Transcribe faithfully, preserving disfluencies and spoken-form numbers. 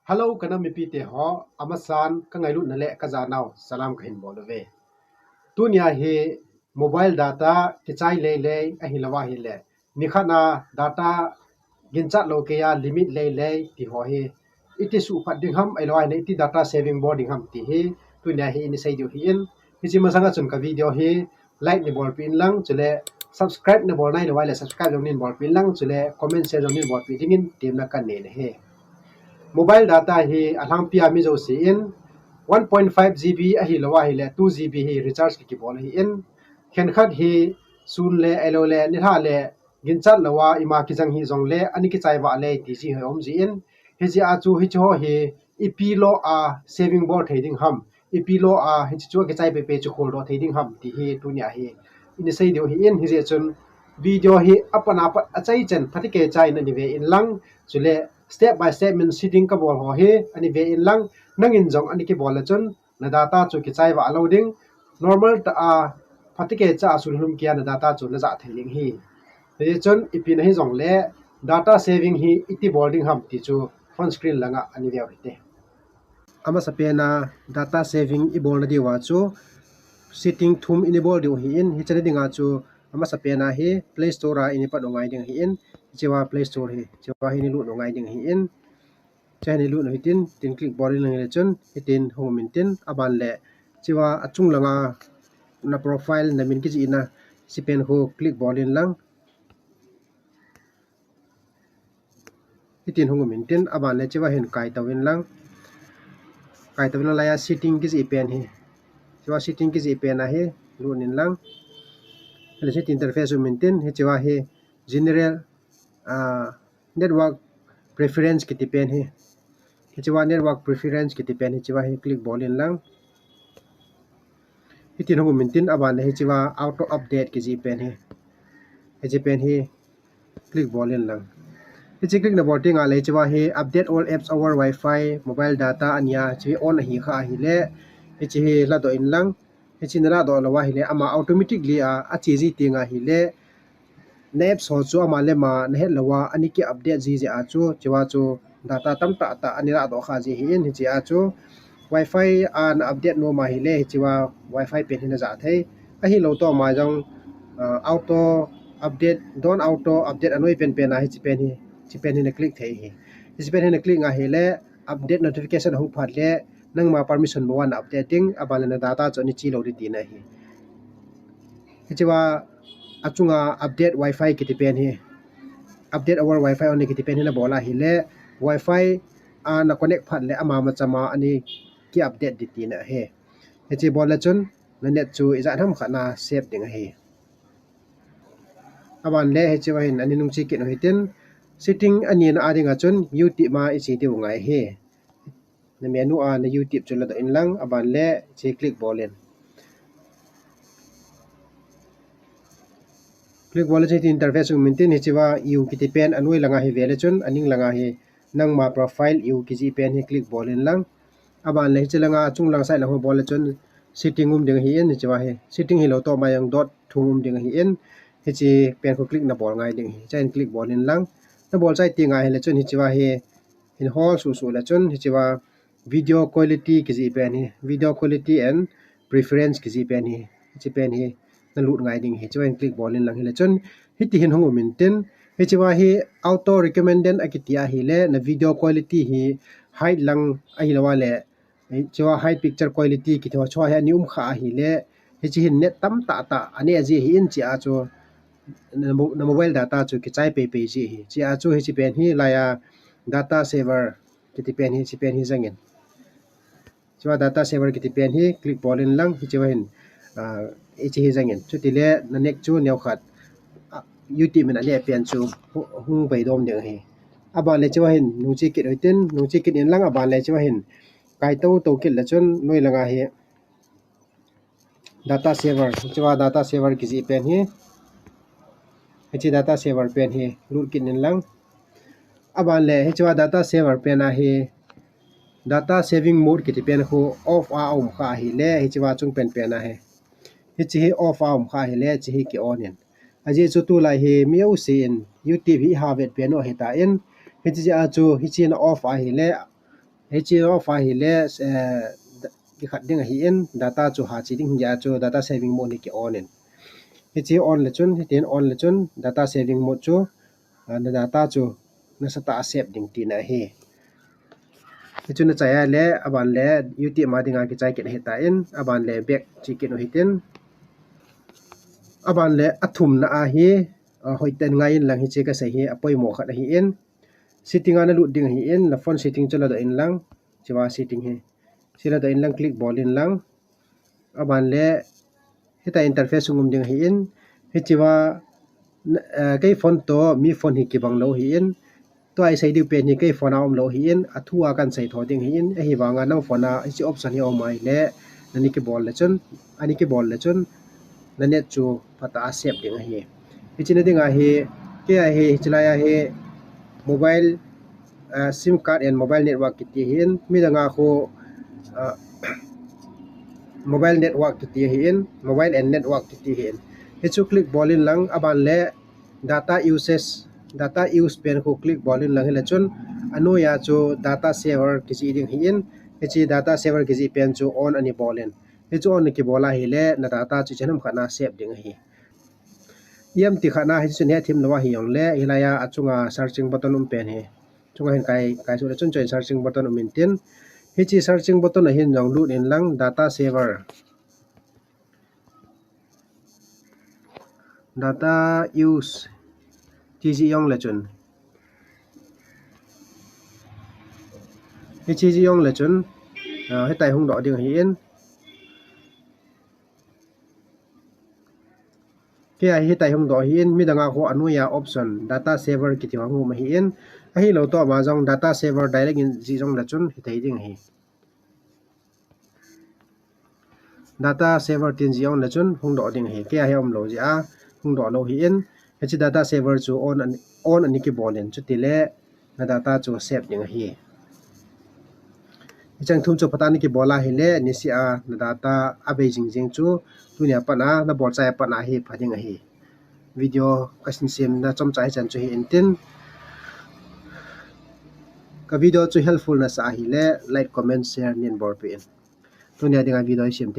Hello, ka nam mipite ho, amasan ka ngailutna le ka janau salam ka hin bol uve. Tunia hi mobile data kichai lei lei ahilou ahile, nikhat a data ginchat lou keiya limit lei lei ti ho hi iti suhphat ding ham, ahilou ahile iti data saving bol ding ham ti hi tunia hi ini sei diu ahin. Hiche masanga chun ka video hi like nei bolpeh in lang, chule subscribe nei bol nailou ahile subscribe jong nei bolpeh in lang, chule comment share jong nei bolpeh dingin temna ka nei ahi. Mobile data hi alhangpia mi jousen one point five GB ahilou ahile two GB hi recharge ki, kibol ahin. Khenkhat hi sun le, ahilou le, nilhah le, ginchat louva ima kijang hijongle, ana kichai vah le ti ji ho um jin. Hijeh a chu hiche ho hi ipi lo a saving bol thei ding ham, ipi lo a hiche chu akichai pei pei chu kholdoh thei ding ham ti hi tunia hi ini sei diu ahin. Hijeh chun video hi apat apat achai chan phatecha in ana ve in lang, chule step by step in setting ka bol ho hi ana ve in lang, nangin jong ana kibol le chun na data chu kichai vah lou ding, normal tah a phatecha a sun lhum keiya na data chu na jah thei ding ahi. Hijeh chun ipi na hijongle data saving hi iti bol ding ham ti chu phone screen langa ana ve u hite. Amasapen a data saving i bolna diuva chu setting thum ini bol diu ahin, hiche na dinga chu amasapen a hi Play Store a ini pat u ngai ding ahin, hichea Play Store hi, hichea hi ini lut u ngai ding ahin. Hiche hi ini lut u hitin, tin click bol in lang hile chun, hitin hung um intin, aban le, hichea achung langa na profile na min kijihna, hichepen khu click bol in lang. Hitin hung um intin, aban le hichea hin kaitou in lang. Kaitou in lang laiya setting kijih pen hi. Hichea setting kijih pen a hi, lut in lang. Hile hitin interface um intin, hichea hi general, ah, network preference kiti pen hi. Hichea network preference kiti pen hichea hi click bol in lang. Hitin hung um intin aban le hichea auto update kijih pen hi. Hiche pen hi click bol in lang. Hiche click na bol tengle hichea hi update all apps over Wi-Fi, mobile data ania, hiche on ahi kha ahile, hiche hi ladoh in lang. Hiche na ladoh lou ahile, ama automatically a, ache ji teng ahile, na apps ho chu ama le ama na het louva, ana ki update ji jeh a chu, hichea chu data tamtah tah ana ladoh kha ji ahin, hichea chu Wi-Fi a na update nom ahile, hichea Wi-Fi pen hi na jah thei. Ahilou toma jong, ah, auto update, don't auto update anoi pen pen a hiche pen hi, hiche pen hi na click thei ahi. Hiche pen hi na click nga hile, update notification ahung phat le, nangma permission bou a na update ding, aban le na data chu ana che lou ding tina ahi. Hichea achunga update Wi-Fi kiti pen hi, update over Wi-Fi only kiti pen hi na bol ahile, Wi-Fi a na connect phat le ama machama ana ki update ding tina ahi. Hiche bol le chun na net chu ijat ham khat na save ding ahi. Aban le hichea hin ani nung che kit u hitin, setting anina a dinga chun YouTube ma i che diu ngai ahi. Na menu a na YouTube chu ladoh in lang, aban le hiche click bol in. Click bol le hiche interface um intin, hichea U kiti pen anoi langa hi ve le chun, aning langa hi nangma profile U kijih pen hi click bol in lang. Aban le hiche langa achung lang side lang ho bol le chun setting um ding ahin, hichea hi setting hilou toma jong dot thum um ding ahin, hiche pen khu click na bol ngai ding ahi. Hichea hin click bol in lang. Na bol chai teng ahile chun hichea hi hin hol suh suh le chun hichea video quality kijih pen hi, video quality and preference kijih pen hi, hiche pen hi na lut ngai ding ahi. Hichea hin click bol in lang hile chun hiti hin hung um intin, hichea hi auto recommended akiti ahile, na video quality hi high lang ahilou ahile, hichea high picture quality kiti ho chu hi ana um kha ahile, hiche hin net tamtah tah ana neh ji ahin, hichea chu na mo-, na mobile data chu kichai pei pei ji ahi. Hichea chu hiche pen hi laiya data saver kiti pen hi, hiche pen hi jangin. Hichea data saver kiti pen hi click bol in lang, hichea hin, ah, hiche hi jangin. Chutile na net chu neokhat, ah, YouTube min a neh pen chu hu-, hung beidom ding ahi. Aban le hichea hin nung che kit u hitin, nung che kit in lang, aban le hichea hin kaitou tou kit le chun noi langa hi data saver, hichea data saver kijih pen hi. Hiche data saver pen hi lut kit in lang. Aban le hichea data saver pen a hi data saving mode kiti pen khu off a um kha ahile, hichea chung pen pen a hi. Hiche hi off a um kha ahile, hiche hi ki on in. Ajeh chu tulai hi mi jousen YouTube hi i ha vet pen u ahitan, hiche jeh a chu hiche na off ahile, Hiche off ahile, eh, kikhat ding ahin, data chu ha che ding ahi a chu data saving mode hi ki on in. Hiche on le chun, hitin on le chun, data saving mode chu, ah, na data chu nasatah a save ding tina ahi. Hichu na chai a le, aban le, YouTube ma dinga kichai kit ahitan, aban le, back che kit u hitin. Aban le, athumna ahi, ah, hoiten ngai in lang hiche kasei hi, apoimo khat ahin. Setting a nalut ding ahin, na phone setting chu ladoh in lang, hichea setting hi. Hiche ladoh in lang, click bol in lang. Aban le, hitia interface hung um ding ahin, hichea, eh, kei phone toh mi phone hi kibang lou ahin, tua isei diu pen hi kei phone a um lou ahin, athu a kahin sei tho ding ahin, ahivanga nang phone a hiche option hi um ahile, nani kibol le chun, ani kibol le chun, na net chu phatah a save ding ahi. Hiche na dinga hi, kei a hi, hiche lai a hi, mobile, ah, SIM card and mobile network kiti ahin, midang a khu, ah, mobile network kiti ahin, mobile and network kiti ahin. Hichu click bol in lang, aban le data uses, data use pen khu click bol in lang hile chun, anoiya chu data saver kijih ding ahin, hiche data saver kijih pen chu on ani bol in. Hichu on kibol ahile, na data chu chenam khat na save ding ahi. Ijem ti khat na hichu neh thim lou ahi jongle, hilai a achunga searching button um pen hi. Chunga hin kai, kai suh le chun chuin searching button um intin. Hiche searching button a hin jong lut in lang data saver. Data use. Ti jih jongle chun. Hiche jih jongle chun. Ah, hitia hung doh ding ahin. Kei a hitia hung doh ahin, midang a khu anoiya option, data saver kiti hung um ahin, ahilou toh ama jong data saver direct in jih jongle chun, hithei ding ahi. Data saver tin jih jongle chun, hung doh ding ahi. Kei a hi umlou jeh a, hung doh lou ahin, hiche data saver chu on ani, on ani kibol in, chutile, na data chu save ding ahi. Hicheng thum chu phatah a na kibol ahile, niseh a na data abei jing jing chu, tunia pat a, na bolchai a pat a hi pha ding ahi. Video ka sin semna chomcha hichan chu hi intin. Ka video chu helpful nasa ahile, like, comment, share, nin bolpeh in. Tunia dinga video hi sem